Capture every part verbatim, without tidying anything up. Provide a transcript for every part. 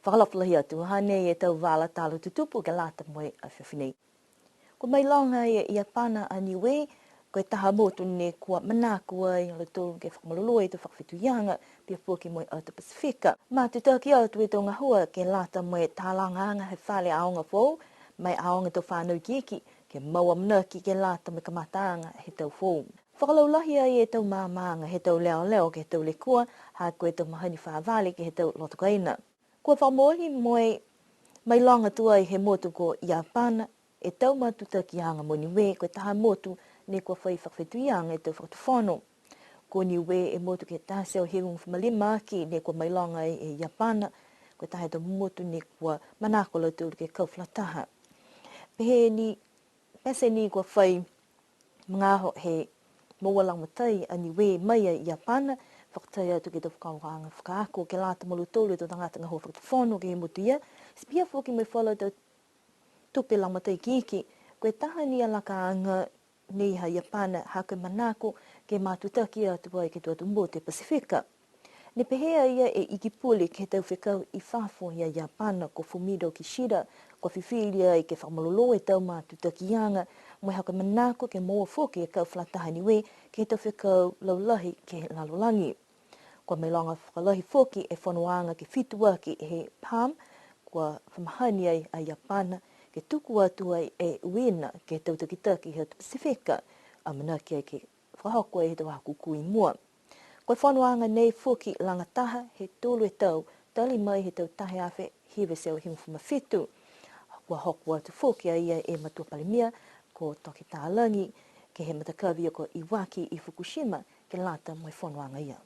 Fakaalofa lahi atu, hanei e tau vala tala tutupu ke lata mo e afiafi nei. Kua mailoga e Iapana a Niue, ko e taha motu ne kua manako ai a lautolu ke fakamalolō e tau fakafetuiaga, pihia foki mo e atu Pasifika. Matutaki atu e tau gahua ke lata mo e talagaaga he fale aoga foou, mo e aoga tau fanau ikiiki, ke mau amanaki ke lata mo e kamataaga he tau foou. Fakalaulahi ai e tau maamaaga he tau leoleo ke he tau lekua, ha ko e tau mahani favale ke he tau loto kaina. Kua fakamooli mo e mailoga tuai he motu ko Iapana e tau matutakiaga mo Niue, ko e taha motu ne kua fai fakafetuiaga e tau fakatufono. Ko Niue e motu ke taha e teau hivagofulu ma lima aki ne kua mailoga ai e Iapana, ko e taha he tau motu ne kua manako a lautolu ke kau fakalataha. Pehē ni, pete ni kua fai magaaho he moua lagomatai a Niue mai a Iapana, fakatai atu ke he tau fakaaoga fakaako ke lata mo lautolu e tau tagata gahua fakatufono ke he motu ia, ti pihia foki mo e falu tau tupe lagomatai ikiiki. Ko e taha ni a lakaaga nei ha Iapana, ha ko e manako ke matutaki atu ai ke he tau atu motu he Pasifika. Ne pehē a ia e Iki Pule ke he tau fekau i fafo ia Iapana ko Fumio Kishida, kua fifili ai ke fakamalolō e tau matutakiaga, mo e ha ko e manako ke moua foki e kau fakalataha Niue ke he tau fekau laulahi ke he lalolagi. Kua mailoga fakalahi foki e fonoaga ke fituaki he PALM, kua fa mahani ai a Iapana ke tuku atu ai e uiina ke he tau takitaki he atu Pasifika, amanaki ai ke fakahoko ai he tau aho kūkū i mua. Ko e fonoaga nei foki lagataha he tolu e tau, tali mai he tau taha e afe hiva e teau hivagofulu ma fitu. Kua hoko atu foki a ia e Matua Palemia, ko Toke Talagi, ke he matakavi ko Iwaki i Fukushima, ke lata mo e fonoaga ia.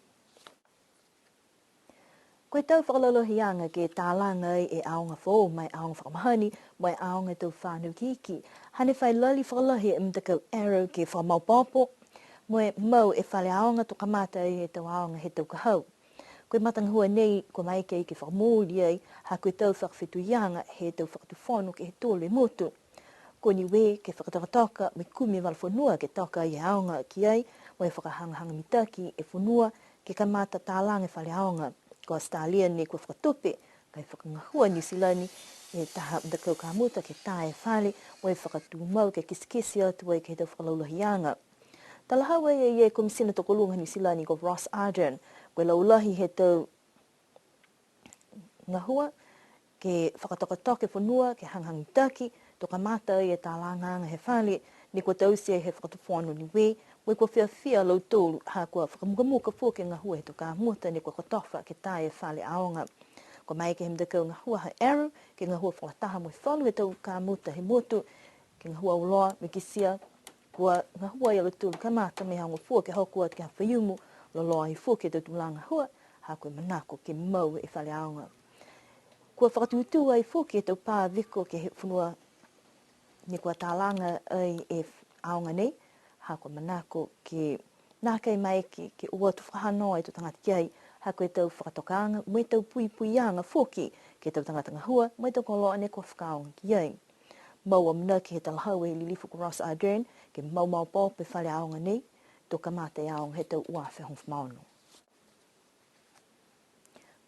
Ko e tau fakalaulahiaga ke talaga ai e aoga foou mo e aoga fakamahani, mo e aoga tau fanau ikiiki. Hane fai lali fakalahi e matakau Arrow ke fakamaopoopo, mo e mau e fale aoga to kamata ai e tau aoga he tau ka hau. Ko e matagahua nei, kua maeke ai ke fakamooli ai, ha ko e tau fakafetuiaga he tau fakatufono ke he tolu e motu. Ko Niue ke fakatokatoka mo e kumi e vala fonua ke toka ai e aoga ki ai, mo e fakahagahaga mitaki e fonua ke kamata talaga e fale aoga. Ko Australia ne kua fakatupe, ka e fakagahua Niu Silani e taha matakau kamuta ke tā e fale, mo e fakatumau ke kitekite atu ai ke he tau fakalaulahiaga. Talahau ai e Komisina Tokoluga Niu Silani ko Ross Ardern, ko e laulahi he tau gahua ke fakatokatoka e fonua, ke hagahaga mitaki, to kamata ai e talagaaga he fale, ne kua taute ai he fakatufono Niue, mo e kua fiafia a lautolu, ha kua fakamukamuka foki e gahua he tau kamuta ne kua kotofa ke tā e fale aoga. Kua maeke he matakau gahua ha Arrow, ke gahua fakalataha mo e falu he tau kamuta he motu, ke gahua auloa, mo e kitia, kua gahua a lautolu kamata mo e ha gofua ke hoko atu ke he afiafi, loloa ai foki e tau tulaga gahua, ha ko e manako ke mau e fale aoga. Kua fakatūtū ai foki e tau pā viko ke he fonua ne kua talaga ai e aoga nei, ha kua manako ke nākai maeke ke o atu fakahanoa e tau tagata ki ai, ha ko e tau fakatokaaga, mo e tau puipuiaga foki, ke he tau tagata gahua, mo e tau koloa ne kua fakaaoga ki ai. Mau amanaki he talahau e Lilifu ko Ross Ardern, ke mau maopoopo e fale aoga nei, to kamata e aoga he tau ua afe hogofulu ma ono.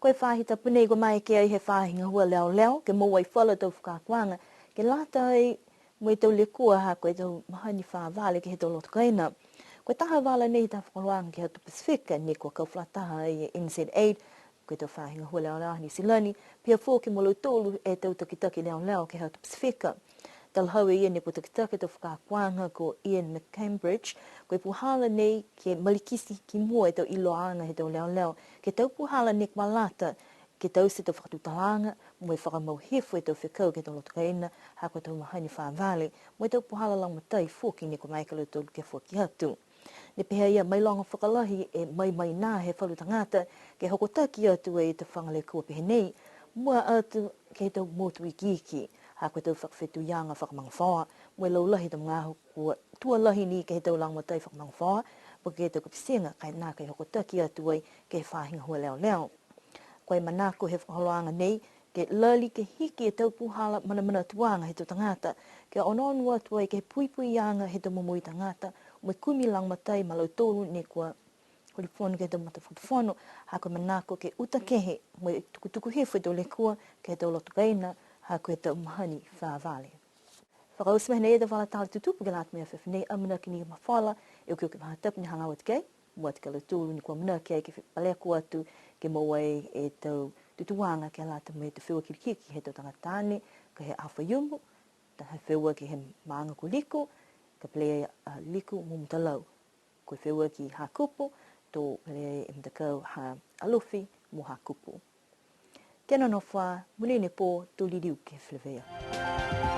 Ko e faahi tapu nei kua maeke ai he faahi gahua leoleo, ke moua ai falu tau fakaakoaga, ke lata ai mo e tau lekua ha ko e tau mahani favale ke he tau loto kaina. Ko e taha vala nei he taha fakaholoaga ke he atu Pasifika, ne kua kau fakalataha ai e N Z Aid, ko e tau faahi gahua leoleo ha Niu Silani, pihia foki mo lautolu e tau takitaki leoleo ke he atu Pasifika. Talahau e ia ne kua takitaki e tau fakaakoaga ko Ian McCambridge, ko e puhala nei ke malikiti ki mua e tau iloaaga he tau leoleo, ke he tau puhala ne kua lata, ke taute e tau fakatutalaaga, mo e fakamau hifo e tau fekau ke he tau loto kaina, ha ko e tau mahani favale, mo e tau puhala lagomatai foki ne kua maeke a lautolu ke foaki atu. Ne pehē a ia mailoga fakalahi e maimaina he falu tagata, ke hokotaki atu e tau faga lekua pehē nei, mua atu ke he tau motu ikiiki, ha ko e tau fakafetuiaga fakamagafaoa, mo e laulahi e tau magaaho kua tua lahi ni ke he tau lagomatai fakamagafaoa, po ke he tau kapitiga, ka e nākai hokotaki atu ai ke he faahi gahua leoleo. Ko e manako he fakaholoaga nei, ke lali ke hiki e tau puhala manamanatuaga he tau tagata, ke onoono atu ai ke he puipuiaga he tau momoui tagata, mo e kumi lagomatai ma lautolu ne kua Holofono ke he tau matafakatufono, ha ko e manako ke uta kehe mo e tukutuku hifo e tau lekua ke he tau loto kaina, ha ko e tau mahani favale. Fakaoti mai hanei e tau vala tala tutupu ke lata mo e afiafi nei, amanaki ni ke mafola e okioki faahi tapu ne hagaao atu ki ai, mua atu ki a lautolu ne kua amanaki ai ke paleko atu ke moua e tau tutuaga ke lata mo e tau feua kilikiki he tau tagata taane, ka e he Aho Faiumu, ka e he feua ke he maaga ko Liku, ka pele a Liku mo Mutalau. Ko e feua ki Hakupu, to pele e matakau ha Alofi mo Hakupu. Kia nonofo ā, monuina e pō, to liliu ke feleveia.